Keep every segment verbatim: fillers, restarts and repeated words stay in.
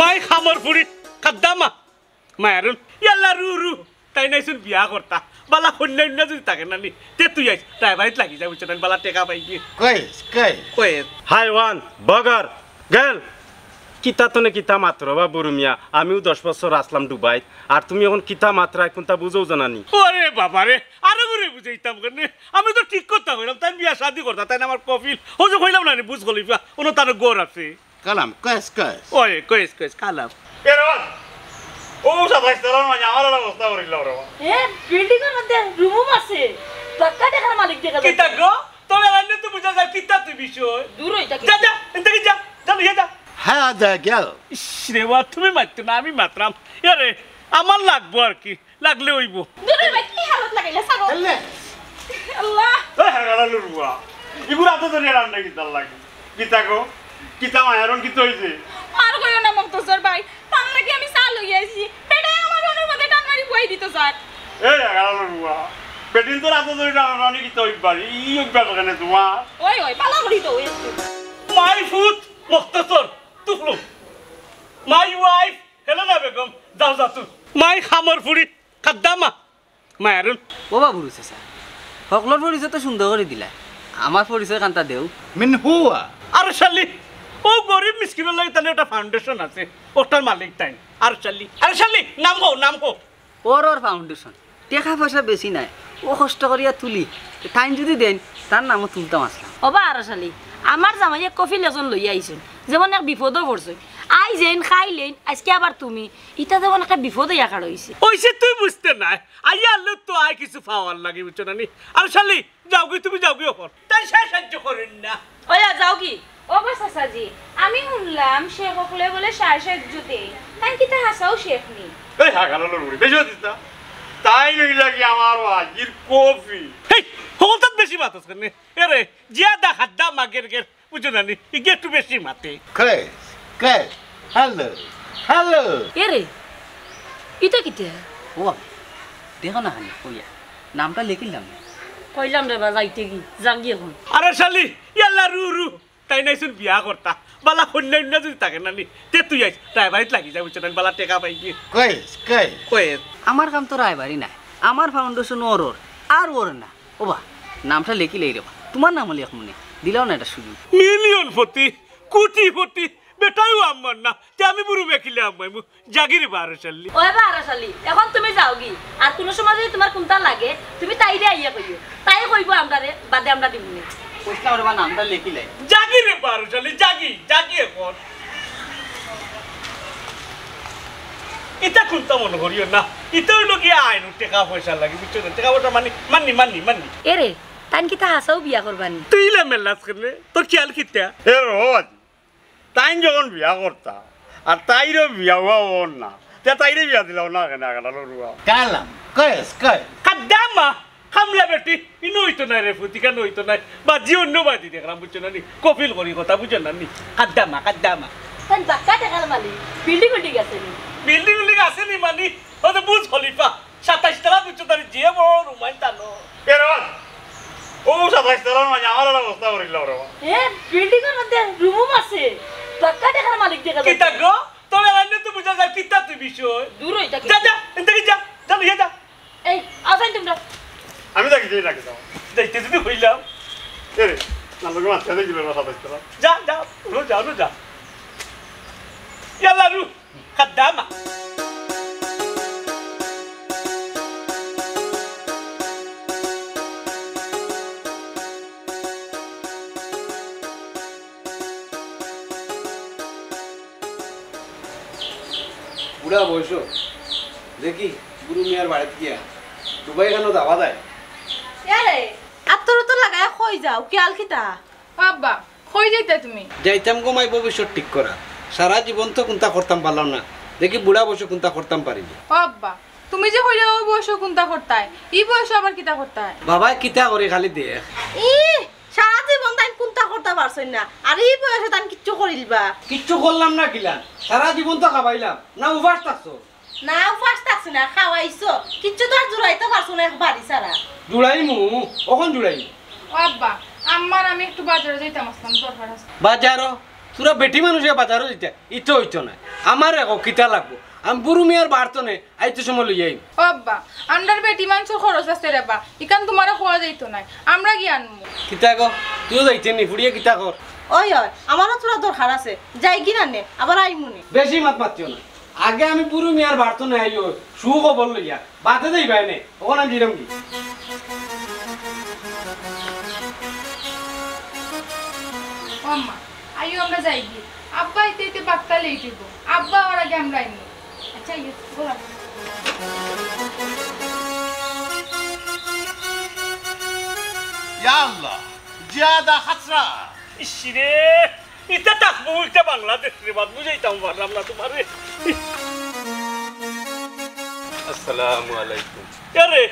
মাই খামর ফুড়ি, খাদ্দামা। মায়ারুন, ইয়াল্লা রু রু। তাইন আইছইন বিয়া করতা। বালা কইন্যা উইন্যা যুদি থাকে না নি, তে তুই আইস, রায়বাড়িত লাগি যা, বুঝছস না, বালা টেকা পাইবি। কইস, কইস। কইস। হায়ওয়ান, বগর, গেল। কিতা তনে কিতা মাতরায় বা বুরু মিয়া, আমিও দশ বছর আছলাম ডুবাইত, আর তুমি অখন কিতা মাতরায় কুনতা বুঝো জানা নি? ওরে বাবা রে, আরো করে বুঝাইতাম কেনে? আমি তো ঠিক কথা কইলাম, তাইন বিয়া শাদি করতা, তাইন আমার কফিল। অউ যে কইলাম না নি, বুর্জ খলিফা, অনো তান ঘর আছে। কালাম, কইস, কইস। ওই, কইস, কইস, কালাম। এ রে বাবা, অউ সাতাইশ তলার মাঝে আমার একটা বস্তা করিল রে বাবা। এ, বিল্ডিং এর মধ্যে রুম আছে, পাক্কা টেকার মালিক দেখা যায়। কিতা গো? তোর এলাইনে তো বুঝা যায়, কিতা তুই বিষয়? দূর হই থাকি। যা, যা, এন থাকি যা, যা, লইয়া যা। হ্যাঁ, যা, গেল। ইস রে বাবা, তুমি মাততো না, আমি মাতরাম। এ রে, আমার লাগবো আর কি। লাগলে অইবো। দুলাভাই, কি হালত লাগাইলা, ছাড়ো। আল্লাহ। এই হাগালা লুরুয়া। ইগুর আতো ধরিয়া রান্দা কিতার লাগি? কিতা গো? কিতা মায়ারুন, কিতা অইছে? আর কইও না মকতছর ভাই। তার লাগি আমি চা লইয়া আইছি। বেটায় আমার অনর মধ্যে টান মারি বই দিত স্যার। এই হাগালা লুরুয়া। বেটিন তোর আতো ধরি টানাটানি কিতা অভ্যাস? ই অভ্যাস কেনে তোমার? ওই, ওই, পালা করি তো, ওই একটু। My foot, মকতছর, তুফলু। My wife, হেলেনা বেগম, যাও, যাও তুই। মাই খামর ফুড়ি, খাদ্দামা। মায়ারুন। ও বাবুরু চাচা, হকলর পরিচয় তো সুন্দর করি দিলা, আমার পরিচয় খানতা দেও। মিন হুয়া? আরে শালি, অউ গরিব মিসকিনর লাগি তান একটা ফাউন্ডেশন আছে, অটার মালিক তাইন। আরে শালি, আরে শালি, নাম কও, নাম কও। অর অর ফাউন্ডেশন, টেকা পয়সা বেশি নাই, অউ কষ্ট করিয়া তুলি, তাইন যুদি দেইন, তার নামও তুলতাম আছলাম। ওবা আরে শালি, আমার জামাইয়ে কফিল একজন লইয়া আইছইন, যেমন এক বিপদো পড়ছইন, আইজ এইন, কাইল এইন, আইজকে আবার তুমি, ইতা যেমন একটা বিপদ অইয়া খাড়া অইছে। অইছে তুই বুঝতে নায়, আইয়া আনলে তো আয় কিছু পাওয়ার লাগি, বুঝছো না নি? আরে শালি, যাওগি, তুমি যাওগি অখন। তাইন সাহায্য করইন না। ওয়া যাওগি। ওবা চাচাজি, আমি হুনলাম শেখ অকলে বুলে সাহায্য দেইন। তাইন কিতা হাছাউ শেখ নি? এই হাগালা লুরুয়া, বেশি মাতিস না। তাইন অইলা গি আমার ওয়াজির কফিল। হেই, হকলতাত বেশি মাতস কেনে? এ রে, জিয়াদা খাদ্দামা গের গের। বুঝছো না নি? ইগু একটু বেশি মাতে। কইস, কইস, হ্যালো, হ্যালো। এ রে, ইটা কিতা? ও বাবা, দেখো না খানি, কইয়া। নামটা লেখিলাম না। কইলাম রে বা, যাইতে গি, যাগি অখন। আরে শালি, ইয়াল্লা রু রু। তাইন আইছইন বিয়া করতা। বালা কইন্যা উইন্যা যুদি থাকে না নি, তে তুই আইস, রায়বাড়িত লাগি যা, বুঝছো না, বালা টেকা পাইবি। কইস, কইস। কইস। আমার কাম তো রায়বাড়ি নায়, আমার ফাউন্ডেশন অর অর, আর অর না। ওবা, নামটা লেখিলাই রে বা। তুমার নামও লেখমু নে। দিলাও না একটা সুযোগ। মিলিয়নপতি, কোটিপতি, বেটাইও আম্মার না। তে আমি বুরু মিয়া কিলা আম্মাইমু? যাগি রে বা আরে শালি। ওবা আরে শালি, অখন তুমি যাওগি। আর কুনু সময় যুদি তুমার কুনতা লাগে, তুমি তাইরে আইয়া কইও। তাই কইবো আমরারে, বাদে আমরা দিমু নে। কইছলাম রে বা, নামটা লেখিলাই। যাগি রে বা আরে শালি, যাগি, যাগি অখন। ইতা কুনতা মনো করিও না। ইতা অইলো গিয়া আইন টেকা পয়সা লাগে, বুঝছো না? টেকা পয়সা মানি, মানি, মানি, মানি। এ রে, তাইন কিতা হাছাউ বিয়া করবা নি? তুই ইলা মেল্লাস কেনে? তোর খিয়াল কিতা? এ রোজ, তাইন যখন বিয়া করতা, আর তাইরও বিয়া অওয়া অর না, তে তাইরে বিয়া দিলাও না কেনে, হাগালা লুরুয়া? কালাম, কইস, কইস। খাদ্দামা। কামলা বেটি, ইনো অইতো নায় রে, ফুতিকা নইতো নায়। বাজি অন্য বাজি দেখরাম, বুঝছো না নি? কফিল করি কথা, বুঝছো না নি? খাদ্দামা, খাদ্দামা। তাইন বাক্কা টেকার মালিক, বিল্ডিং উল্ডিং আছে নি? বিল্ডিং উল্ডিং আছে নি মানি? অউ তো বুর্জ খলিফা, সাতাইশ তলা, বুঝছো না নি? যে বড় রুম আইন তানো। এ রে বাবা, অউ সাতাইশ তলার মাঝে আমার একটা বস্তা করিল রে বাবা। এ, বিল্ডিং এর মধ্যে রুম আছে, বাক্কা টেকার মালিক দেখা যায়। কিতা গো? তোর এলাইনে তো বুঝা যায়, কিতা তুই বিষয়? দূর হই থাকি। যা, যা, এন থাকি যা, যা, লইয়া যা। এই, আও যাইন তুমরা। আমি যাই, যাই, যাই, যাও। যাইতে যদি কইলাম। এ রে, নাম লোকে মাছ খেতে গেল না, সাতাইশ তলা। যা, যা, উঠো, যা, উঠো, যা। ইয়াল্লা, রু, খাদ্দামা। বুড়া বয়স, দেখি, বুরু মিয়ার বাড়িত গিয়া ডুবাই খানো দাবা দেয়। ইয়ারে, আত্তর তো লাগায় কই যাও, খিয়াল কিতা? ও আব্বা, কই যাইতা তুমি? যাইতাম গো মাই, ভবিষ্যৎ ঠিক করা। সারা জীবন তো কুন্তা করতাম পারলাম না, দেখি বুড়া বয়সে কুন্তা করতাম পারিনি। ও আব্বা, তুমি যে কইরা ও বয়সে কুন্তা করতায়, ই বয়সে আবার কিতা করতায়? বাবায় কিতা করে খালি দেখ। ই, সারা জীবন তাইন কুন্তা করতা পারছইন না, আর ই বয়সে তাইন কিচ্ছু করিলবা? কিচ্ছু করলাম না কিলান, সারা জীবন তো খাবাইলাম না, উপাস থাকছো। না, উপাস থাকছি না, খাওয়াইছো। কিচ্ছু তো আর জুড়াইতে পারছো না এক বাড়ি ছাড়া। জুড়াইমু, অখন জুড়াইমু। ও আব্বা, আম্মার আমি একটু বাজারো যাইতাম আসলাম, দরকার আছে। বাজারো? তোরা বেটি মানুষে বাজারো যাইতা, ইতো অইতো নায়। আমারে কও কিতা লাগবো, আমি বুরু মিয়ার বাড় তনে আইতে সময় লইয়া আইমু। ও আব্বা, আমরার বেটি মানষর খরচ আছে রে বা, ইখান তুমারে কওয়া যাইতো নায়, আমরা গিয়া আনমু। কিতা গো, তুইও যাইতে নি, ফুড়িয়ে কিতা কর? ওই, ওই, আমারও থুড়া দরকার আছে, যাইগি না নে, আবার আইমু নে। বেশি মাত মাতিও না, আগে আমি বুরু মিয়ার বাড় তনে আইও, সুখবর লইয়া। বাদে দেই ভাই নে, অখন আমি দিলাম কি? ও আম্মা, আইও আমরা যাইগি। আব্বা আইতে আইতে বাক্কা লেট অইবো। আব্বা আওয়ার আগে আমরা আইমু। আচ্ছা, আইও, ঘরো। ইয়া আল্লাহ, জিয়াদা খাসরা। ইসরে, ইতা থাকবো, ইতা বাংলাদেশ রে, বাদ বুঝাইতাম পারলাম না তুমারে। আসসালামু আলাইকুম। আরে,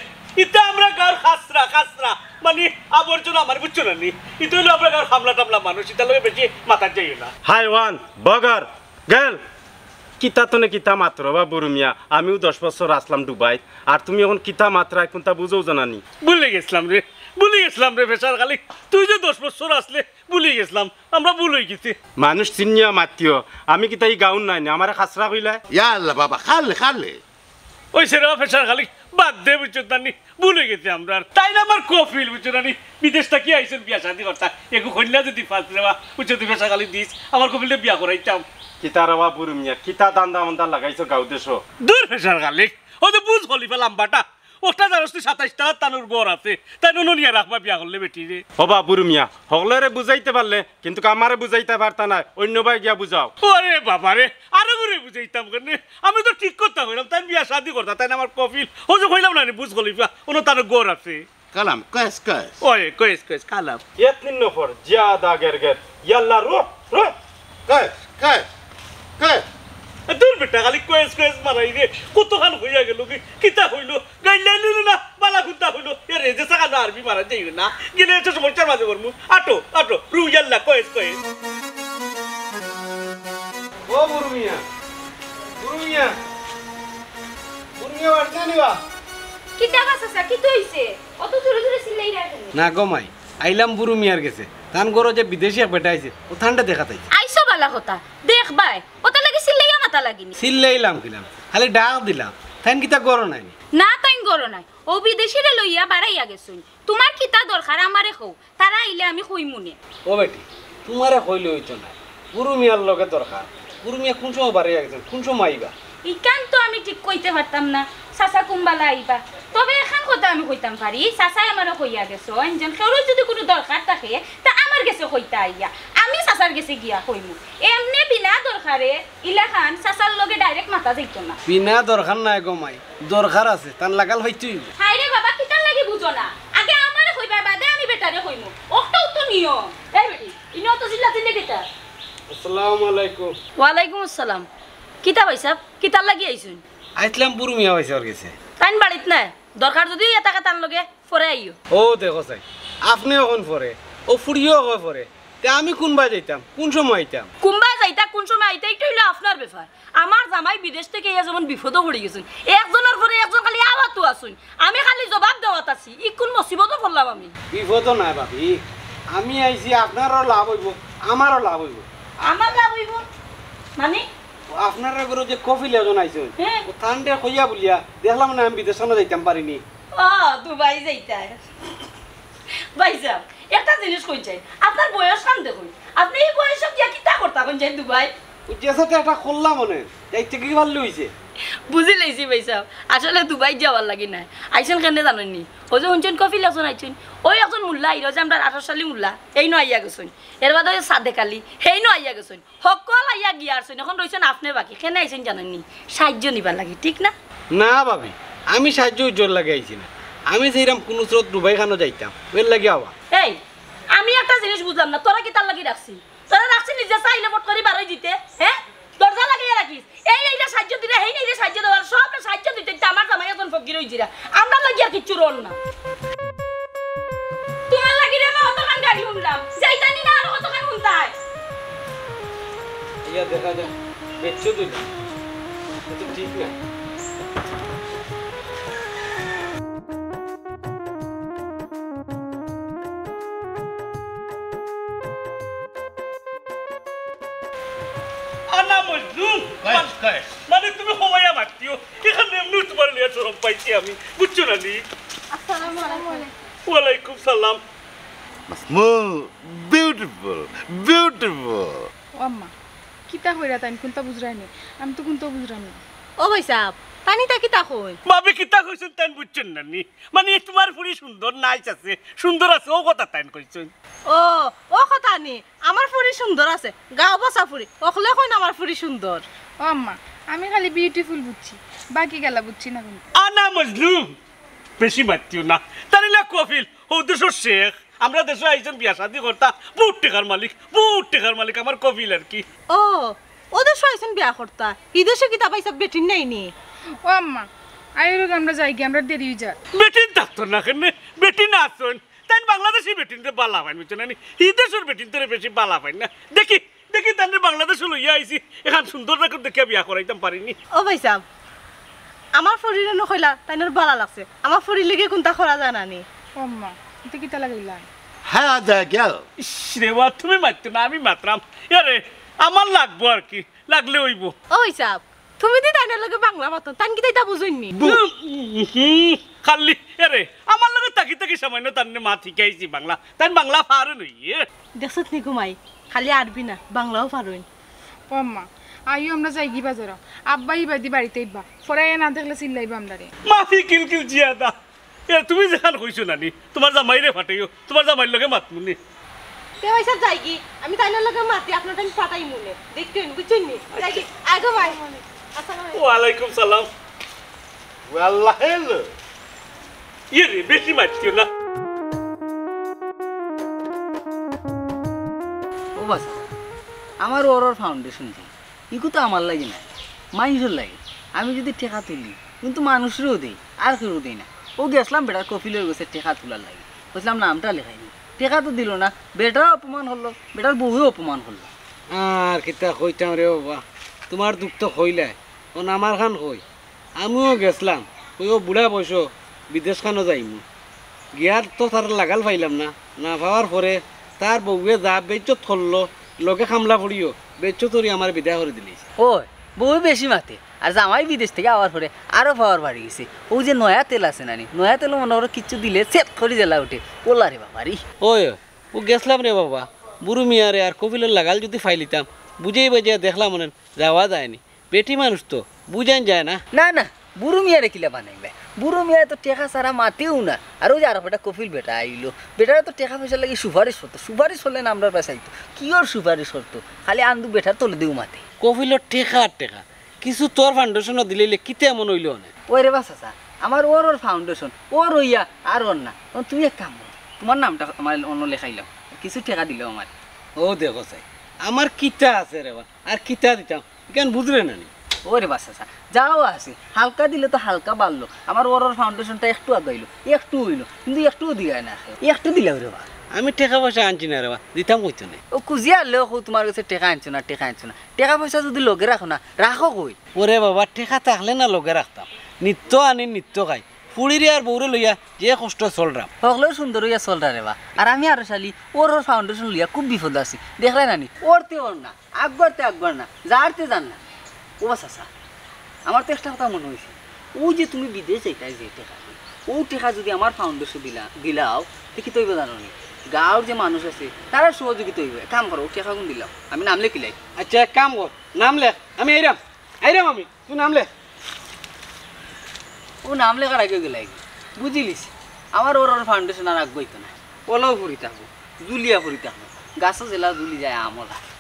ইতা আমরা গাঁওর খাসরা, খাসরা, মানে আবর্জনা, মানে বুঝছো না নি? ইতা অইলো আমরা গাঁওর হামলা টামলা মানুষ, ইতার লগে বেশি মাতাত যাইও না। হাইওয়ান, বগর, গেল। কিতা তনে কিতা মাতরায় বা বুরু মিয়া, আমিও দশ বছর আছলাম দুবাইত, আর তুমি অখন কিতা মাতরায় কুনতা বুঝো জানা নি? ভুলি গেছলাম রে, ভুলি গেছলাম রে, ফেশার খালি তুই যে দশ বছর আছলে ভুলি গেছলাম, আমরা ভুল অইগেছে। মানুষ চিনিয়া মাতিও, আমি কিতা ই গাঁওর নায় নি, আমারে খাসরা কইলায়? ইয়া আল্লাহ বাবা, খালে, খালে। ওই সে রে বা ফেশার খালি, বাদ দে, বুঝছো না নি, ভুল অইগেছে আমরার। তাইন আমার কফিল, বুঝছো না নি, বিদেশ থাকি আইছইন বিয়া শাদি করতা, এগু কইন্যা যদি পাস রে বা, বুঝছো তুই ফেশার খালি দিস, আমার কফিলরে বিয়া করাইতাম। কিতা রে বা বুরু মিয়া, কিতা ধান্দা মান্দা লাগাইছো গাঁও দেশো? দূর ফেশার খালি, অউ যে বুর্জ খলিফা লাম্বাটা, অটা জানোস তুই সাতাইশ তালা তান ঘর আছে, তাইন অনো নিয়া রাখবা বিয়া করলে বেটিরে। ও বা বুরু মিয়া, হকলরে বুঝাইতে পারলে, কিন্তু আমারে বুঝাইতা পারতা নায়, অইন্য বায় গিয়া বুঝাও। ওরে বাবা রে, আরো করে বুঝাইতাম কেনে? আমি তো ঠিক কথা কইলাম, তাইন বিয়া শাদি করতা, তাইন আমার কফিল। অউ যে কইলাম না নি, বুর্জ খলিফা, অনো তান ঘর আছে। কালাম, কয়েস, কয়েস। ওই, কয়েস, কয়েস, কালাম। এক তিন নম্বর, জিয়াদা গের গের। ইয়াল্লা, রো, রো। কয়েস, কয়েস, কয়েস। এ, দূর বেটা, খালি কয়েস, কয়েস মারাই রে। কতখান অইয়া গেল কি? কিতা অইলো? গাইল্লা নিল না, বালা কুন্তা অইলো। এ রে, যে সাকানো আরবি মারা যাইও না। গেলে একটা সমস্যার মাঝে পড়মু। আটো, আটো, রু ইয়াল্লা, কয়েস, কয়েস। ও বুরু মিয়া, বুরু মিয়া। বুরু মিয়া বাড়িত নি বা? কিতা বা চাচা, কিতা অইছে? অত জোরে জোরে চিল্লাইরা কেনে? না গো মাই, আইলাম বুরু মিয়ার গেছে। তান ঘরো যে বিদেশি এক বেটা আইছে, অউ তানরে দেখাত আইছি। আইছো বালা কথা, দেখবায়। অতার লাগি চিল্লাইয়া মাতা লাগি নি। চিল্লাইলাম কিলান, খালি ডাক দিলাম। তাইন কিতা ঘরো নাই নি? না, তাইন ঘরো নাই। অউ বিদেশিরে লইয়া বারাইয়া গেছইন। তুমার কিতা দরকার আমারে কও, তারা আইলে আমি কইমু নে। ও বেটি, তুমারে কইলে অইতো নায়, বুরু মিয়ার লগে দরকার। বুরু মিয়া কুন সময় বারাইয়া গেছইন, কুন সময় আইবা? ইখান তো আমি ঠিক কইতে পারতাম না, চাচা কুনবালা আইবা। তবে এখান কথা আমি কইতাম পারি, চাচায় আমারে কইয়া গেছইন, যেন কেউরর যদি কুনু দরকার থাকে, তে আমার গেছে কইতা আইয়া, আমি চাচার গেছে গিয়া কইমু। এমনে বিনা দরকারে ইলাখান চাচার লগে direct মাতা যাইতো না। বিনা দরকার নায় গো মাই, দরকার আছে, তান লাগাল পাইতে অইবো। হায় রে বাবা, কিতার লাগি বুঝো না? আগে আমারে কইবা, বাদে আমি বেটারে কইমু। অটাউ তো নিয়ম। এই বেটি, ইনো অত চিল্লা চিল্লি কিতা? আসসালামু আলাইকুম। ওয়ালাইকুম আসসালাম। কিতা ভাইসাব, কিতার লাগি আইছইন? আইছলাম বুরু মিয়া ভাইসাবর গেছে। তাইন বাড়িত নাই? দরকার যদি অইয়া থাকে তান লগে, পরে আইও। ও দেখো চাই, আপনে অখন পরে, অউ ফুড়িও কয় পরে, তে আমি কুনবায় যাইতাম, কুন সময় আইতাম? কুনবায় যাইতা, কুন সময় আইতা, ইটা অইলো আপনার ব্যাপার। আমার জামাই বিদেশ থাকি আইয়া যেমন বিপদো পড়ি গেছইন, একজনর পরে একজন খালি আওয়াত আছইন, আমি খালি জবাব দেওয়াত আছি, ই কুন মুসিবতো পড়লাম আমি? বিপদো নায় ভাবি, আমি আইছি, আপনারও লাভ অইবো, আমারও লাভ অইবো। আমার লাভ অইবো? মানে? আপনারার ঘরো যে কফিল একজন আইছইন, হ্যাঁ। অউ তানরে কইয়া বুলিয়া দেখলাম না আমি বিদেশ খানো যাইতাম পারি নি। ও, দুবাই যাইতায়। ভাইসাব, একটা জিনিস কইন চাই, আপনার বয়স খান দেখইন। আপনে ই বয়সো গিয়া কিতা করতা কইন চাই দুবাই? অউ যে সাথে একটা করলাম মনে, যাইতে কি পারলে অইছে? বুঝিলাইছি ভাইসাব, আসলে দুবাই যাওয়ার লাগি নায়। আইছইন কেনে জানইন নি? অউ যে হুনছইন কফিল একজন আইছইন, অউ একজন মুল্লা আইরা যে আমরার আঠারো সালি মুল্লা, এইনও আইয়া গেছইন। এরবাদে অউ সাদেক আলী, হেইনও আইয়া গেছইন। হক্কল আইয়া গিয়া আরছইন, অখন রইছইন আপনে বাকি। কেনে আইছইন জানইন নি? সাইয্য নিবার লাগি, ঠিক না? না ভাবি, আমি সাইয্য উইয্যর লাগি আইছি না। আমি চাইরাম কুনু স্রোত দুবাই খানো যাইতাম, এর লাগি আওয়া। এই, আমি একটা জিনিস বুঝলাম না, তোরে কিতার লাগি রাখছি? তোরে রাখছি নিজে চাইলে ফট করি বারই দিতে, হ্যাঁ? দরজা লাগাইয়া রাখিস। এই এইরে সাইয্য দিরা, হেইন এইরে সাইয্য দেওয়ার, সবরে সাইয্য দিতে দিতে আমার জামাই একজন ফকির অইযিরা। আমরার লাগি আর কিচ্ছু রইল না। তুমার লাগি রে বা অতখান গালি হুনলাম। যাইতায় নি না আরো কতখান হুনতায়? ইয়া দেখা যাক, বেচ্চো তুই না। এ তো ঠিক না। মজনু, কয়েস, কয়েস। মানে তুমি কমাইয়া মাতিও, এখানে এমনি তোমার লইয়া শরম পাইছি আমি, বুঝছো না নি? আসসালামু আলাইকুম। ওয়ালাইকুম সালাম। মাসমু, বিউটিফুল, বিউটিফুল। ও আম্মা, কিতা কইরা তাইন কুনতা বুঝরায় নি? আমি তো কুনতাউ বুঝরাম না। ও ভাইসাব, তাইন ইতা কিতা কইন? ভাবি কিতা কইছইন তাইন বুঝছইন না নি? মানে তোমার ফুরি সুন্দর, নাইস আছে, সুন্দর আছে, অউ কথা তাইন কইছইন। ও, অউ কথা নি, আমার ফুরি সুন্দর আছে, গাউ বসা ফুরি, অকলে কইন আমার ফুরি সুন্দর। ও আম্মা, আমি খালি বিউটিফুল বুঝছি, বাকি গালা বুঝছি না কুনতা। আনা মজলুম, বেশি মাতিও না। তাইন অইলা কফিল, অউ দেশর শেখ, আমরার দেশো আইছইন বিয়া শাদি করতা, বউত টেকার মালিক, বউত টেকার মালিক, আমার কফিল আর কি। ও, অউ দেশো আইছইন বিয়া করতা, ই দেশো কিতা ভাইসাব বেটিন নাই নি? ও আম্মা, আইরোগ আমরা যাইগি, আমরার দেরি অই যার। বেটিন থাকতো না কেনে? বেটিন আছইন। তাইন বাংলাদেশি বেটিনরে বালা পাইন, বুঝছো না নি? ই দেশর বেটিনতরে বেশি বালা পাইন না। দেখি, দেখি, তানরে বাংলাদেশো লইয়া আইছি, এখান সুন্দর রাখর দেখিয়া বিয়া করাইতাম পারি নি। ও ভাইসাব, আমার ফুরিরে নু কইলা, তাইনর বালা লাগছে। আমার ফুরির লগে কুনতা করা যায় না নি? ও আম্মা, ইতা কিতা লাগাইলা? হ্যাঁ, দেখা গেল। ইস রে বা, তুমি মাতিও না, আমি মাতরাম। এরে, আমার লাগবো আর কি, লাগলে অইবো। ও ভাইসাব, তুমি দি তাইনর লগে বাংলা মাতো, তাইন কিতা ইতা বুঝইন নি? বু- হুম, খালি, এরে, আমার লগে থাকি থাকি সামাইন্য তানরে মাত শিখাইছি বাংলা। তাইন বাংলা পারইন অইয়ে। দেখছত নি ঘুমাই, খালি আরবি না, বাংলাও পারইন। ও আম্মা, আইও আমরা যাইগি বাজারো। আব্বা ইবাদি বাড়িত আইবা, পরে না দেখলে চিল্লাইবা আমরারে। মাফি কিলকিল জিয়াদা। এ, তুমি যেখান কইছো না নি, তোমার জামাইরে পাঠাইও, তোমার জামাইর লগে মাতমুনে। তে ভাইসাব যাইগি, আমি তাইনর লগে মাতি আপনার তাইন পাঠাইমুনে। দেখইন, বুঝছইন নি? যাইগি, আইগো ভাই। আসসালামু আলাইকুম। ওয়ালাইকুম সালাম। ওয়াল্লাহ হেলো। ইয়ে রে, বেশি মাতিও না। ও বাছা, আমার অরর ফাউন্ডেশন দি, ইগু তো আমার লাগি নায়, মাইনষর লাগি। আমি যুদি টেকা তুলি, কিন্তু মানুষরেও দেই, আর কেউরে দেই না। অউ গেছলাম বেটার কফিলর গেছে টেকা তুলার লাগি, কইছলাম নামটা লেখাই দি, টেকা তো দিলো না। বেটাও অপমান করলো, বেটার বউয়েও অপমান করলো। আর কিতা কইতাম রে বাবা, তোমার দুখ তো কইলায়, অখন আমারখান কই? আমিও গেছলাম, কই অউ বুড়া বয়সো বিদেশখানো যাইমু। গিয়ার তো তার লাগাল পাইলাম না, না পাওয়ার পরে তার বউয়ে যা বেইজ্জত করলো, লগে কামলা পড়িও বেইজ্জত করি আমারে বিদায় করি দিলাইছে। ওই, বউয়ে বেশি মাতে, আর জামাই বিদেশ থাকি আওয়ার পরে আরো পাওয়ার বাড়ি গেছে। অউ যে নয়া তেল আছে না নি, নয়া তেল মনো করো কিচ্ছু দিলে সেট করি জ্বালা উঠে। ওলা রে বাবা রে। ওই, অউ গেছলাম রে বাবা, বুরু মিয়ারে আর কফিলর লাগাল যুদি পাইলিতাম, বুঝাই বাজাই দেখলাম অনে যাওয়া যায় নি। বেটি মানুষ তো, বুঝাইন যায় না। না, না, বুরু মিয়ারে কিলা বানাইবায়? বুরু মিয়ায় তো টেকা ছাড়া মাতেউ না। আর অউ যে আরক বেটা কফিল বেটা আইলো, বেটারে তো টেকা পয়সার লাগি সুপারিশ করতো, সুপারিশ করলে না আমরার পাশে আইতো। কিওর সুপারিশ করতো? খালি আন্দু বেটার তলেদিউ মাতে। কফিলর টেকা আর টেকা, কিছু তোর ফাউন্ডেশনো দিলাইলে কিতা এমন অইলো অনে? ওই রে বা চাচা, আমার অরর ফাউন্ডেশন, অর অইয়া আর অর না। অখন তুমি এক কাম করো, তোমার নামটা আমার অনো লেখাইলাও, কিছু টেকা দিলাও আমারে। ও দেখো চাই, আমার কিতা আছে রে বা, আর কিতা দিতাম? ইখান বুঝরে না নি? ওরে বাছা, যাও আছে, হালকা দিলে তো হালকা বাড়লো। আমার অরর ফাউন্ডেশনটা একটু আগাইলো, একটু অইলো, কিন্তু একটুও দিলায় না। একটু দিলাও রে বা। আমি টেকা পয়সা আনছি না রে বা, দিতাম কইতো নে। ও খুজিয়া আনলেও কও তোমার গেছে টেকা আনছো না, টেকা আনছো না। টেকা পয়সা যুদি লগে রাখো না, রাখো কই? ওরে বাবা, টেকা থাকলে না লগে রাখতাম। নিত্য আনি, নিত্য খাই। ফুড়িরে আর বউরে লইয়া যে কষ্টে চলরাম। হকলেও সুন্দর অইয়া চলরা রে বা। আর আমি আরো শালি, অরর ফাউন্ডেশন লইয়া খুব বিপদো আছি। দেখরায় না নি? অরতে অর না। আগুয়ারতে আগুয়ার না, যারতে যার না। ও চাচা, আমার তো একটা কথা মনো অইছে, অউ যে তুমি বিদেশ যাইতায় যে টেকা, অউ টেকা যুদি আমার ফাউন্ডেশনো দিলা, দিলাও, তে কিতা অইবো জানো নি? গাউর যে মানুষ আছে, তারার সহযোগিতা অইবো। এক কাম করো, অউ টেকাগুন দিলাও, আমি নাম লেখিলাই। আচ্ছা, এক কাম কর, নাম লেখ, আমি আইরাম, আইরাম আমি। তুই নাম লেখ। অউ নাম লেখার আগে গেলায়গি। বুঝিলিছি। আমার অরর ফাউন্ডেশন আর আগুয়াইতো না। অলাউ ফুরি থাকবো, জুলিয়া ফুরি থাকবো। গাছো যেলা জুলি যায়, আমও লাগে।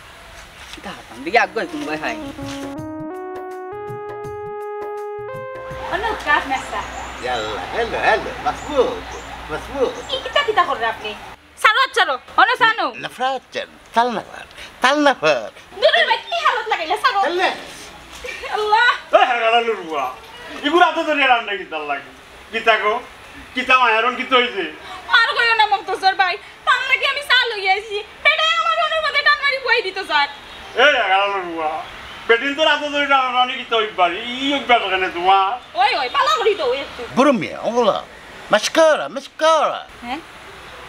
কিতা করতাম? দেখি আগুয়াই কুনবায় পাই। অনু, কাপ নাস্তা। ইয়াল্লা, হ্যালো, হ্যালো, মাসবুক, মাসবুক। কি কিতা কিতা কররা আপনে? ছাড়ো, ছাড়ো, অনো ছাড়ো। লাফড়া চান, তাল না পার, তাল না পার। দূর ভাই, কি হালত লাগাইলা, ছাড়ো। তাল না। আল্লাহ। এ, হেগালা লুরুয়া। ইগুর আতো ধরিয়া রান্দা কিতার লাগি? কিতা গো? কিতা মায়ারন কিতা অইছে? আর কইও না মকতছর ভাই। তার লাগি আমি চা লইয়া আইছি। বেটায় আমার অনর মধ্যে টান মারি বই দিতো স্যার। এ, হেগালা লুরুয়া। বেটিন্তর আতো ধরি টানাটানি কিতা অইবার? ই অভ্যাস কেনে তোমার? ওই, ওই, ভালা করি তো, ওই একটু। বুরু মিয়া, অলা। Mascara, mascara. হ্যাঁ?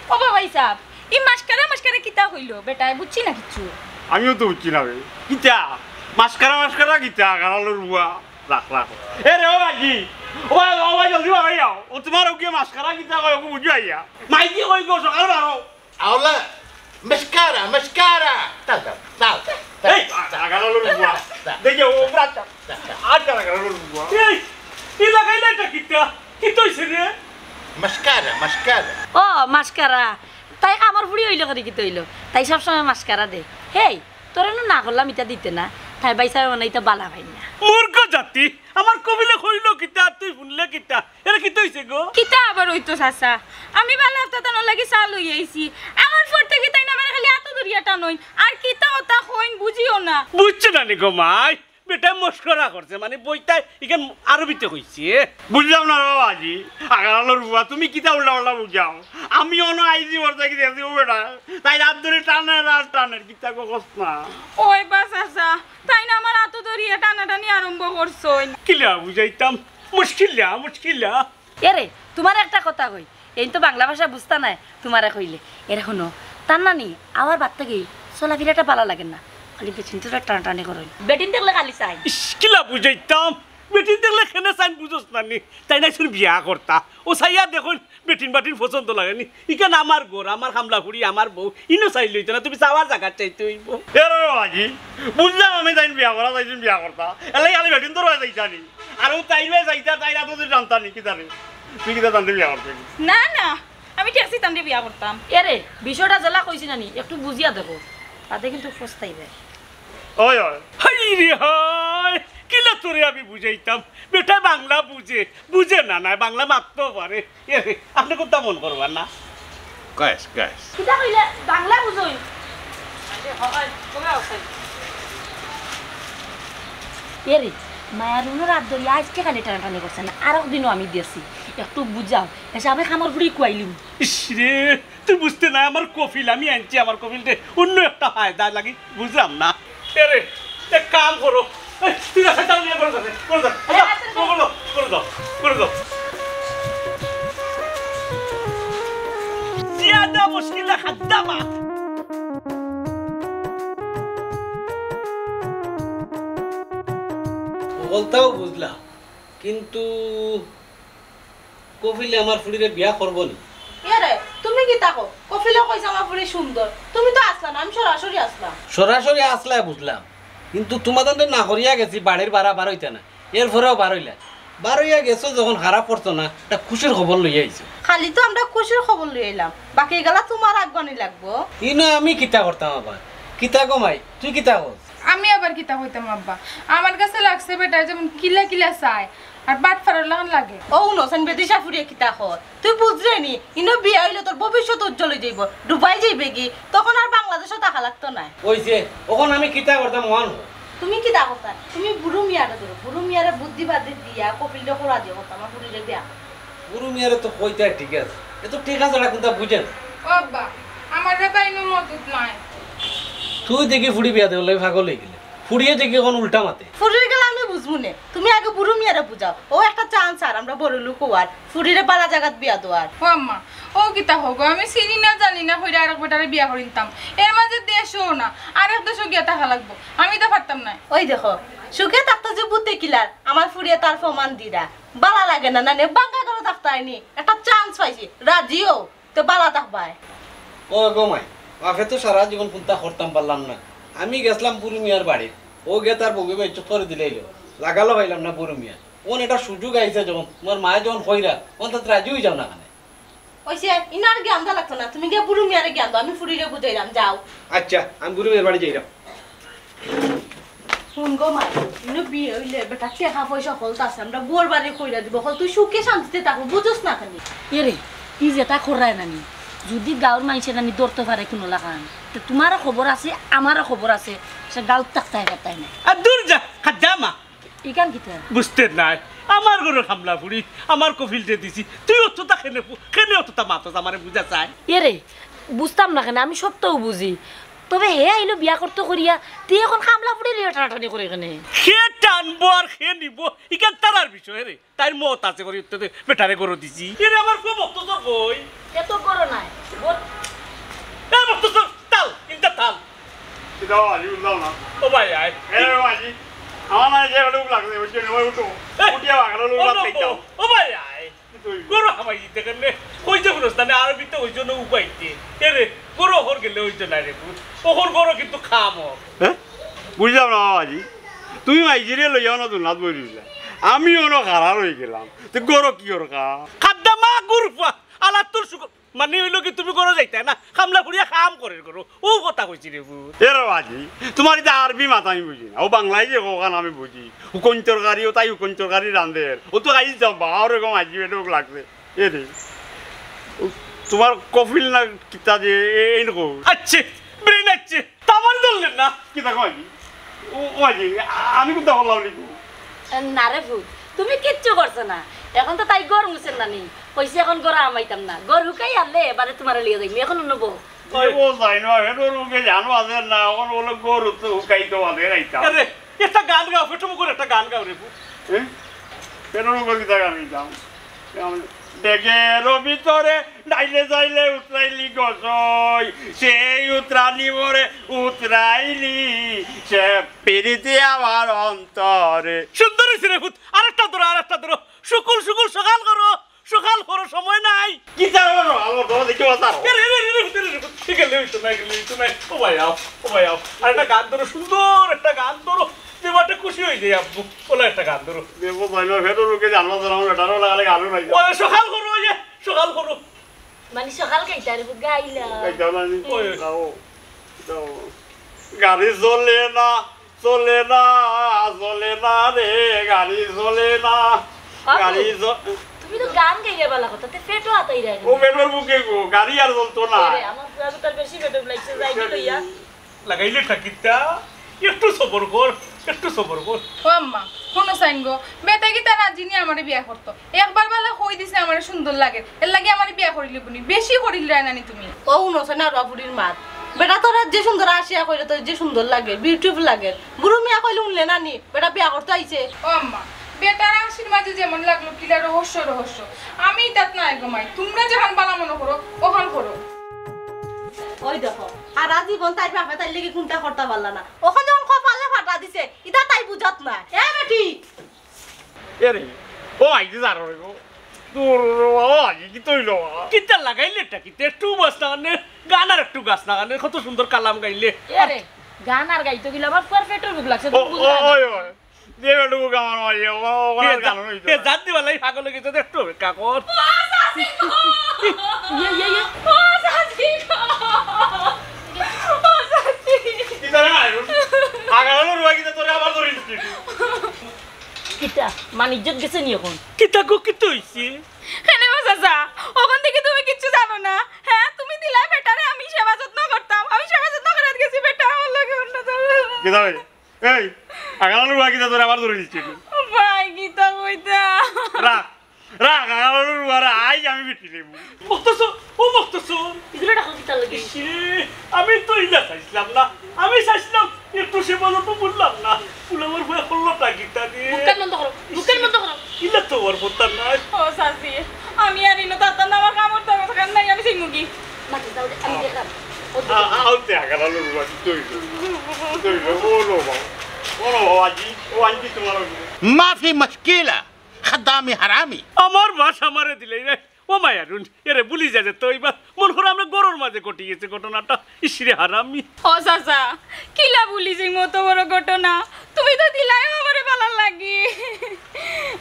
ও বাবা, ই সাব, ই মাস্কারা, মাস্কারা কিতা কইলো? বেটায় বুঝছি না কিচ্ছু। আমিও তো বুঝছি না রে। কিতা? মাস্কারা, মাস্কারা কিতা, আগারালর বুয়া? রাখ, রাখ। এ রে, ও ভাইজি, ও ভাই, ও ভাই, জলদি বাড়ি আও। ও তুমার ওকে মাস্কারা কিতা কয়, ওকে বুঝো আইয়া। মাইজি কই গো, সকাল বারো। আওলা, মাস্কারা, মাস্কারা। দাও, দাও, দাও, দাও, এই, দাও, দাও। আগারালর বুয়া। দাও। দেখি, ও ব্রাত। দাও, দাও। আর কার আগারালর বুয়া? এই, এই লাগাইলে এটা কিতা? কিতা অইছে রে? Mascara, mascara. ও, মাস্কারা। তাই আমার ফুড়ি অইলো করি কিতা অইলো? তাই সবসময় মাস্কারা দে। হেই, তোরে নু না করলাম ইতা দিতে না, তাই বাইসাবে মানে ইতা বালা পাইন না। মূর্খ জাতি, আমার কফিলে কইলো কিতা, আর তুই হুনলে কিতা? এরে কিতা অইছে গো? কিতা আবার অইতো চাচা? আমি বালা আফতা তানর লাগি চা লই আইছি। আমার পর থাকি তাইন আমারে খালি আতো ধরিয়া টানইন। আর কিতা কথা কইন বুঝিও না। বুঝছো না নি গো মাই? বেটায় মস্করা করছে, মানে বইতায় ইখান আরবিতে কইছে। বুঝলাম না রে বাবাজি, আগারালর বুয়া, তুমি কিতা উল্টা উল্টা বুঝাও? আমি অনো আইছি বলতে কি দেখছি ও বেটা, তাই রাত ধরে টানের আর টানের, কিতা গো কস না। ওই বা চাচা, তাইন আমার আতো ধরিয়া টানাটানি আরম্ভ করছইন। কিলা বুঝাইতাম, মুশকিলা, মুশকিলা। এরে, তুমারে একটা কথা কই, এইন তো বাংলা ভাষা বুঝতা নায়, তুমারে কইলে। এরে হুনো, তার নানি, আমার বাদ থাকি চলাফিরাটা বালা লাগে না, খালি বেটিন্তরে টানাটানি করইন। বেটিন দেখলে খালি চাইন। ইস, কিলা বুঝাইতাম, বেটিন দেখলে কেনে চাইন বুঝস না নি, তাইন আইছইন বিয়া করতা। ও চাইয়া দেখইন, বেটিন বাটিন পছন্দ লাগে নি, ইখান আমার ঘর, আমার কামলা ফুড়ি, আমার বউ, ইনো চাইলে অইতো না, তুমি চাওয়ার জাগাত চাইতে অইবো। এরে বাবাজি, বুঝলাম আমি তাইন বিয়া করা, তাইন বিয়া করতা, এর লাগি খালি বেটিন্তর বায় চাইতা নি। আর ও তাইর বায় চাইতা, তাইর আতো ধরি টানতা নি, কিতা রে? তুই কিতা তানরে বিয়া করতে? না, না, আমি ঠেকছি তানরে বিয়া করতাম। এরে, বিষয়টা যেলা কইছি না নি, একটু বুঝিয়া দেখো, বাদে কিন্তু পস্তাইবে। ওই, ওই। হায় রে হায়, কিলা তোরে আমি বুঝাইতাম? বেটায় বাংলা বুঝে, বুঝে না, না, বাংলা মাততেও পারে। এরে, আপনে কুন্তা মন করবা না। Guys, guys. কিতা কইলে? বাংলা বুঝইন। আরে, হয়, কবে আছেন? এরে, মায়ারুনর আত ধরি আইজকে খালি টানাটানি করছে না, আরক দিনও আমি দিছি। একটু বুঝাও, এসাবে কামর ফুড়ি খুয়াইলিমু। ইস রে, তুই বুঝতে না, আমার কফিল আমি আনছি, আমার কফিলরে অন্য একটা ফায়দা লাগি, বুঝলাম না। এরে, এক কাম করো, এই, তুই রাস্তা চালু নিয়ে করে যাবে, করে যাবে। আচ্ছা, আচ্ছা, করে দাও, করে দাও, করে দাও। জিয়াদা মুশকিলা খাদ্দামা। বলতাও বুঝলাম, কিন্তু কফিলে আমার ফুড়িরে বিয়া করবো নি। এরে, তুমি কিতা কও? কফিলে কইছে আমার ফুড়ি সুন্দর। তুমি তো আছলা না, আমি সরাসরি আছলাম। সরাসরি আছলায় বুঝলাম, কিন্তু তুমাতানরে না করিয়া গেছি, বাড়ির বারা বারইতা না, এরপরেও বারইলা। বারইয়া গেছো যখন খারাপ করছো না, একটা খুশির খবর লইয়া আইছো। খালি তো আমরা খুশির খবর লইয়া আইলাম, বাকি গেলা তুমার আগুয়ানি লাগবো। ইনো আমি কিতা করতাম আবার? কিতা গো মাই, তুই কিতা কস? আমি আবার কিতা কইতাম আব্বা, আমার গেছে লাগছে বেটায় যেমন কিলা কিলা চায়, আর বাটপারর লাখান লাগে। ও হুনো, বেদিশা ফুড়িয়ে কিতা কর, তুই বুঝরে নি, ইনো বিয়া অইলে তোর ভবিষ্যৎ উজ্জ্বল অই যাইবো, ডুবাই যাইবেগি, তখন আর বাংলাদেশো থাকা লাগতো নায়। অইছে, অখন আমি কিতা করতাম অখন? তুমি কিতা করতায়? তুমি বুরু মিয়ারে ধরো, বুরু মিয়ারে বুদ্ধি বাদ্ধি দিয়া কফিলরে করা দিয়া করতাম, আমার ফুড়িরে বিয়া। বুরু মিয়ারে তো কইতায় ঠিক আছে, এ তো টেকা ছাড়া কুন্তা বুঝে না। ও আব্বা, আমার রে তাইনও মদত নাই। তুই দেখি ফুড়ি বিয়া দেওয়ার লাগি পাগল অই গেলে। ফুড়িয়ে দেখি অখন উল্টা মাতে। ফুড়ির গেলা আমি বুঝমু নে। তুমি আগে বুরু মিয়ারে বুঝাও। অউ একটা chance আর আমরা বড় লোক অওয়ার। ফুড়িরে বালা জাগাত বিয়া দেওয়ার। ও আম্মা, অউ কিতা কও গো? আমি চিনি না জানি না কইরা আরক বেটারে বিয়া করিলতাম। এর মাঝে দেশও না, আরক দেশো গিয়া থাকা লাগবো। আমি তো পারতাম নায়। অউ দেখো, সুখে থাকতো যে বুতে কিলার, আমার ফুড়িয়ে তার প্রমাণ দিরা। বালা লাগে না, না নে, বাঙ্গা ঘরো থাকতায় নি। একটা chance পাইছি, রাজি অও। তে বালা থাকবায়। ও গো মাই, বাফে তো সারা জীবন কুন্তা করতাম পারলাম না। আমি গেছলাম বুরু মিয়ার বাড়িত, অউ গিয়া তার বউয়ে বেইজ্জত করি দিলাইলো। লাগালো পাইলাম না বুরু মিয়া। অখন একটা সুযোগ আইছে যখন, তুমার মায়ে যখন কইরা, অখন তাতে রাজি অই যাও না কেনে? অইছে, ইনো আর জ্ঞান দেওয়া লাগতো না, তুমি গিয়া বুরু মিয়ারে জ্ঞান দেও, আমি ফুড়িরে বুঝাইরাম, যাও। আচ্ছা, আমি বুরু মিয়ার বাড়ি যাইরাম। হুন গো মাই, ইনো বিয়া অইলে বেটার টেকা পয়সা হকলতা আছে, আমরা ঘর বাড়ি কইরা দিবো, হকল তুই সুখে শান্তিতে থাকো, বুঝোস না কেনে? এরে, ই যেতা কররায় নানি, যুদি গাঁওর মাইনষে নানি ধরতো পারে কুনু লাখান, তে তুমারও খবর আছে, আমারও খবর আছে, সে গাঁওত থাকতায় পারতায় নায়। আর দূর যা, খাদ্দামা। ইখান কিতা? বুঝতে নায়, আমার ঘরর কামলা ফুড়ি, আমার কফিলরে দিছি, তুই অততা কেনে ফু-, কেনে অততা মাতস আমারে বুঝা চায়? এরে, বুঝতাম না কেনে, আমি সবতাউ বুঝি। তবে হে আইলো বিয়া করতো করিয়া, তে অখন কামলা ফুড়ি লইয়া টানাটানি করে কেনে? কে টানবো আর কে নিবো, ইখান তারার বিষয় রে। তাইর মত আছে করি উঠতে বেটারে গরো দিছি। এরে আমার ফুয়া মকতছর কই? এ তো গরো নায়। এ মকতছর, তাল, ইনতা তাল। কিতা বাবাজি, বুঝলাম না। ও ভাই, আয়। এ বাবাজি। আমার মানে যে লোক লাগছে, ওই জন্য ওই উঠো। এই, উঠিয়া বাগানো লোক ও লাগছে, লোক, যাও। ও ভাই, আয়। কি তুই? গরু হামাই দিতে কেমনে? কইতে বলছ না, আরবিতে ওই জন্য উপাইতে। এ রে, গরু অখর গেলে ওই তো নাই রে পুত। অখর গরু কিন্তু খাম অর। হ্যাঁ? বুঝলাম না বাবাজি। তুমি মাইজিরে লইয়াও না দুনাত বই রইলা। আমি অনো খাড়া রই গেলাম। তো গরু কি অর খা? খাদ্দা মা গুরুফা, আলাতুর শুকর। মানে অইলো কি তুমি গরু যাইতায় না? খামলা ফুড়িয়া খাম করের গরু। ও কথা কইছি রে পুত। এ রে বাবাজি, তোমার ইতা আরবি মাত আমি বুঝি না। ও বাংলায় যে কখান আমি বুঝি। হুকন তরকারি, ও তাই হুকন তরকারি রান্ধের। ও তো আইজ যাও বা, আর এরকম আইজ বেটুক লাগছে। এ রে, ও তোমার কফিল না কিতা যে, এ-, এই রকম। আচ্ছা, ব্রেন আচ্ছা। তা আমার ধরলেন না। কিতা কয়? ও, ও আইজ, আ-, আমি কোনটা করলাম রে? না রে পুত, তুমি কিচ্ছু করছো না। এখন তো তাই গরু মুছের না নি। কইছি এখন গরু আমাইতাম না। গরু হুকাই আনলে এবারে তোমারে লিয়ে যাইমু। এখন নেবো। এ ও যাই না, এটার মুখে জানো আছে না, এখন বলে গরু তো হুকাইতে পারে, রাইতা। আরে, একটা গান গাও, ফেটু মুখর একটা গান গাও রে পুত। হ্যাঁ? এটার মুখে কিতা গান গাইতাম? ডেগের ভিতরে ডাইলে যাইলে উতরাইলি গজই, সেই উতরানি মরে উতরাইলি, সে পিরিতি আমার অন্তরে। সুন্দর হইছে রে পুত, আরেকটা ধরো, আরেকটা ধরো। শুকুল, শুকুল, সকাল করো, সকাল করো, সময় নাই। কি জানো না, আমার ধরো দেখি বাজার। এরে, এরে, এরে, এরে, এরে, এরে, এরে, এরে, এরে, এরে, এরে, এরে, ও ভাই, আও, ও ভাই, আও। আর একটা গান ধরো, সুন্দর একটা গান ধরো, যে মাঠে খুশি হয়ে যায় আব্বু। ওলা একটা গান ধরো। দেবো ভাই, না, ফেরো লোকে জানো, জানো, বেটারও লাগালে গানও নাই। ওই সকাল করো, ওই যে, সকাল করো। মানে সকাল গাইতা রে, গাইলা। গাইতাম না আমি। ওই। যাও, যাও। গাড়ি চলে না, চলে না, চলে না রে, গাড়ি চলে না। বাবু, গাড়ি চ- তুমি তো গান গাইলে বালা কথা, তে ফেটো আতাই রে। ও ফেটোর মুখে গো, গাড়ি আর চলতো না। আরে, আমার পুয়া তো তার বেশি ফেটো লাগছে, যাই কি লইয়া? লাগাইলে ঠাকিতা, একটু সবর কর, একটু সবর কর। ও আম্মা, হুনো চাইন গো, বেটা কিতা রাজি নি আমারে বিয়া করতো। একবার বালা কই দিছে আমারে সুন্দর লাগে, এর লাগি আমারে বিয়া করিলি বুনি, বেশি করিল রায় নানি তুমি। ও হুনো চাইন আর বাবুরির মাত। বেটা তোর যে সুন্দর আসিয়া কইলে তোর যে সুন্দর লাগে, বিউটিফুল লাগে। বুরু মিয়া কইলে হুনলে নানি, বেটা বিয়া করতে আইছে। ও আম্মা, বেটার আসির মাঝে যেমন লাগলো কিলা রহস্য রহস্য। আমি ইতাত নাই গো মাই, তোমরা যেখান বালা মনে করো, ওখান করো। ওই দেখো, আর আজীবন তাই বাপে তাই লেগে কোনটা করতে পারলা না। ওখান যখন কপালে ফাটা দিছে, ইতা তাই বুঝাত না। এ বেটি! এরে, ও আইতে যার হইব। তোর ও আগে কি তৈল? কিতা লাগাইলে এটা কিতা? একটু বাস না কানে, গান আর একটু গাস না কানে, কত সুন্দর কালাম গাইলে। এরে, গান আর গাইতো গেলে আমার পুয়ার পেটর ভুক লাগছে, ও, তুমি বুঝলা ও, না? ওই, ওই। যে বেটুকু আমার মাঝে, ও, ও, ওনার এ, গান হইতো এ, না। জাত দিবার লাগি পাগল হয়ে গেছে, একটু অপেক্ষা কর। ও, চাচি গো! ইয়ে, ইয়ে, ইয়ে। ও, চাচি গো! ও, চাচি! কিতা রে, আইরুন? আগামী রুয়া কিতা তোরে আবার ধরে দিচ্ছি। কিতা? মান ইজ্জত গেছে নি এখন? কিতা গো, কিতা হইছে? কেনে বা চাচা, ওখান থেকে তুমি কিচ্ছু জানো না? হ্যাঁ, তুমি দিলাই বেটারে আমি সেবা যত্ন করতাম, আমি সেবা যত্ন করাত গেছি, বেটা আমার লগে অন্য যাবে। কিতা হইছে? এই, আগামী রুয়া কিতা তোরে আবার ধরে দিচ্ছি। ভাই, কিতা কইতা? রাখ, রাখ, আগামী রুয়া আইজ আমি বিটি নেব। মখতসর, ও মখতসর। এগুলো রাখো কিতা লাগি? ইস রে, আমি তো ইলা চাইছিলাম না। আমি চাইছিলাম একটু সেবা যত্ন করলাম না। ফুলাবার ভয় করলো তা কিতা রে? মুখখান বন্ধ করো, মুখখান বন্ধ করো। ইলা তো ওর কথা নাই। ও চাচি, আমি আর ইনো তাতার নামে কামড় দাও, দরকার নাই, আমি সেই মুগি। মাটি দাও রে, আমি দেখাম। ও আ-, আ-, আউতে আগালালো রুয়া, কি তৈল? কি তৈল? ও লো বাবা। ও লো বাবা, জি, ও আনছি তোমার। মাফি মুশকিলা, খাদ্দামি হারামি। আমার বাস আমারে দিলাই রে। ও মায়ারুন, এরে ভুলি যা যে তো ইবা মন করে আমরা ঘরর মাঝে ঘটি গেছে ঘটনাটা। ইসরে হারামি। ও চাচা, কিলা ভুলি যাইমু অত বড় ঘটনা? তুমি তো দিলাই আমারে বালার লাগি।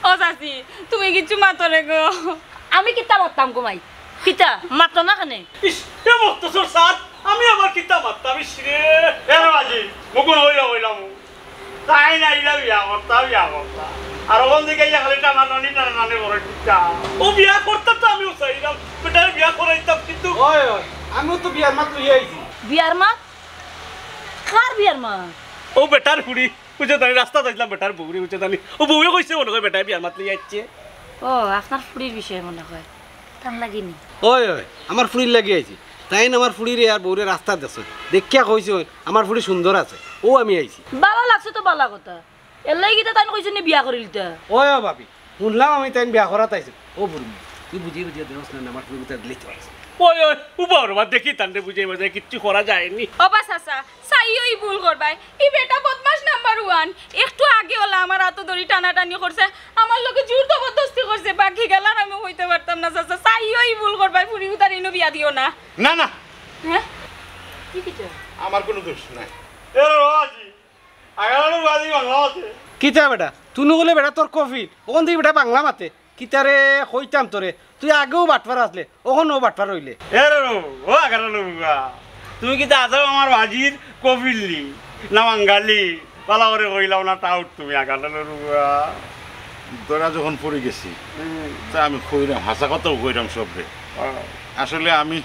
ও চাচি, তুমি কিচ্ছু মাতো রে গো। আমি কিতা মাততাম গো মাই? কিতা? মাতো না কেনে? ইস, এ মখতসর সাদ, আমি আবার কিতা মাততাম? ইসরে। এ বাজি, মুকুল হইলা হইলাম। তাই না, ইলা বিয়া করতা, বিয়া করতা। আর ওখান থেকে ইয়া খালি টানাটানি, টানাটানি করে কিতা? ও বিয়া করতা তো আমিও চাইলাম, বেটারে বিয়া করাইতাম, কিন্তু ওই, ওই, আমিও তো বিয়ার মাত লইয়া আইছি। বিয়ার মাত? কার বিয়ার মাত? ও বেটার ফুড়ি, বুঝছো তানি, রাস্তাত আইছিলাম বেটার বউরে, বুঝছো তানি। ও বউয়ে কইছে মনে হয় বেটায় বিয়ার মাত লইয়া আইছে। ও, আপনার ফুড়ির বিষয়ে মনে হয়। তার লাগি নি? ওই, ওই, আমার ফুড়ির লাগি আইছি। তাইন আমার ফুড়িরে আর বউরে রাস্তাত দেখছইন। দেখিয়া কইছইন, আমার ফুড়ি সুন্দর আছে। ও আমি আইছি। বালা লাগছে তো বালা কথা। এর লাগি কিতা তাইন কইছইন নি বিয়া করিলিতা? ওই, ও ভাবি, হুনলাম আমি তাইন বিয়া করাত আইছইন। ও বুরমি, তুই বুঝিয়া বুঝিয়া দেওস না, আমার ফুড়ি কিতা দিলেই তো আছে। ওই, ওই, উবাও রে বা, দেখি তানরে বুঝাই বাজাই কিচ্ছু করা যায়নি। ও বা চাচা, চাইও ই ভুল করবায়। ই বেটা বদমাশ নাম্বার ওয়ান। একটু আগে ওলা আমার আতো ধরি টানাটানি করছে। আমার লগে জোর জবরদস্তি করছে। বাকি গেলার আমি কইতে পারতাম না, চাচা। চাইও ই ভুল করবায়, ফুড়ি উতার ইনো বিয়া দিও না। না, না। হ্যাঁ? কি কিতা? আমার কোনো দোষ নাই। এ রে বাবাজি, আগালালো বাবাজি বাংলা আছে। কিতা বেটা? তুই নু কইলে বেটা তোর কফিল। অখন দেখি বেটা বাংলা মাতে। কিতারে কইতাম তোরে, তুই আগেও বাটপার আছলে, অখনও বাটপার অইলে। এ রে রে, ও আগালালো বুয়া, তুমি কিতা আছো আমার বাজির কফিল নি? না বাঙালি? বালা করি কইলাও না টাউট তুমি আগালালো বুয়া। ধরা যখন পড়ি গেছি, হুম। তা আমি কইরাম, হাছা কথাউ কইরাম সবরে। হ্যাঁ। আসলে আমি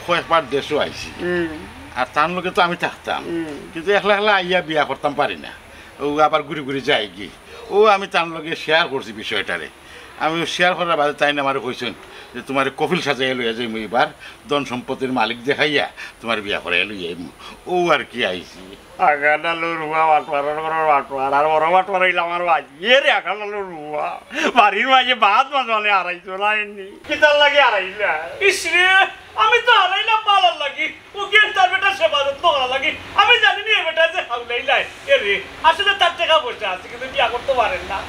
কয়েকবার দেশো আইছি। হুম। আর তান লগে তো আমি থাকতাম। হুম। কিন্তু একলা একলা আইয়া বিয়া করতাম পারি না। ও আবার ঘুরি ঘুরি যায়গি। ও আমি তান লগে শেয়ার করছি বিষয়টারে। আমি শেয়ার করার বাদে তাইন আমারে কইছইন যে, "তুমারে কফিল সাজাইয়া লইয়া যাইমু ইবার, ধন সম্পত্তির মালিক দেখাইয়া তুমারে বিয়া করাইয়া লইয়া আইমু।" ও আর কি আইছি। আগালালো বুয়া বাটপারর ঘরর বাটপার, আর বড় বাটপার অইলা আমার বাজি। এ রে আগালালো বুয়া, বাড়ির মাঝে ভাত মাছ মানে হারাইছো না এমনি। কিতার লাগি হারাইলা? ইস রে, আমি তো হারাইলাম বালার লাগি। ও কি তার বেটার সেবা যত্ন করার লাগি? আমি জানি নি এ বেটা যে হাউলাইলায়। এ রে, আসলে তার টেকা পয়সা আছে, কিন্তু বিয়া করতে পারের না।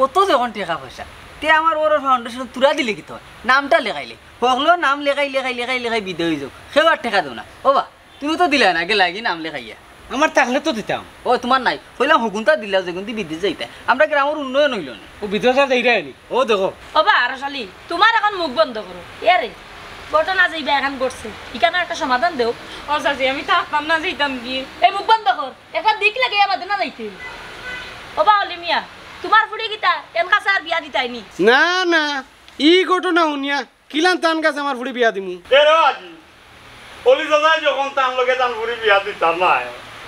অত যখন টেকা পয়সা, তে আমার অরর ফাউন্ডেশন তুরা দিলে কিতা অয়? নামটা লেখাইলে। হকলর নাম লেখাই, লেখাই, লেখাই, লেখাই বিদায় অই যাউক। কেউ আর টেকা দেও না। ও বা, তুমি তো দিলায় না, গেলায়গি নাম লেখাইয়া। আমার থাকলে তো দিতাম। ও, তুমার নাই। কইলাম, হগুনতা দিলাও, যেগুনদি বিদেশ যাইতায়। আমরার গ্রামর উন্নয়ন অইলো না। ও বিদেশ আর যাইরায় নি। ও দেখো। ও বা, আরশ আলী, তুমার অখন মুখ বন্ধ করো। এ রে, ঘটনা যে ইবা এখান ঘটছে, ইখানর একটা সমাধান দেও। ও চাচি, আমি থাকতাম না, যাইতাম গি। এই মুখ বন্ধ কর। একটা দিক লাগাইয়া বাদে না যাইতে। ও বা অলি মিয়া, তুমার ফুড়ি কিতা এন কাছে আর বিয়া দিতায় নি? না, না, ই ঘটনা হুনিয়া কিলান তান কাছে আমার ফুড়ি বিয়া দিমু? এ রে আজি, অলি চাচায় যখন তান লগে তান ফুড়ি বিয়া দিতার নায়,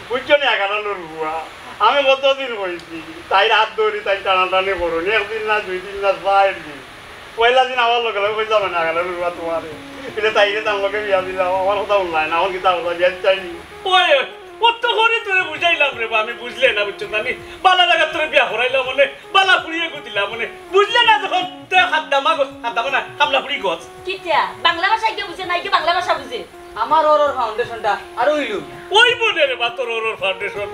বুঝছো নি আগালালো বুয়া? আমি কতদিন কইছি, তাইর হাত ধরি তাইন টানাটানি করো নি, একদিন না, দুই দিন না, চাইর দিন। পয়লা দিন আমার লগে লগে কইলাম না আগালালো বুয়া তুমারে। ইলে তাইরে তান লগে বিয়া দিলাও, আমার কথা হুনলায় না, অখন কিতা কথা বিয়া দিতায় নি? ওই, অত করি তোরে বুঝাইলাম রে বা, আমি বুঝলে না, বুঝছো না নি? বালা জাগাত তোরে বিয়া করাইলাম মানে, বালা ফুড়ি এগু দিলাম মানে, বুঝলে না যখন, তে খাদ্দামা গছ, খাদ্দামা না, কামলা ফুড়ি গছ। কিতা? বাংলা ভাষা ইগু বুঝে না, ইগু বাংলা ভাষা বুঝে? আমার অরর ফাউন্ডেশনটা আর অইলো না। ওই মনে রে বা তোর অরর ফাউন্ডেশন।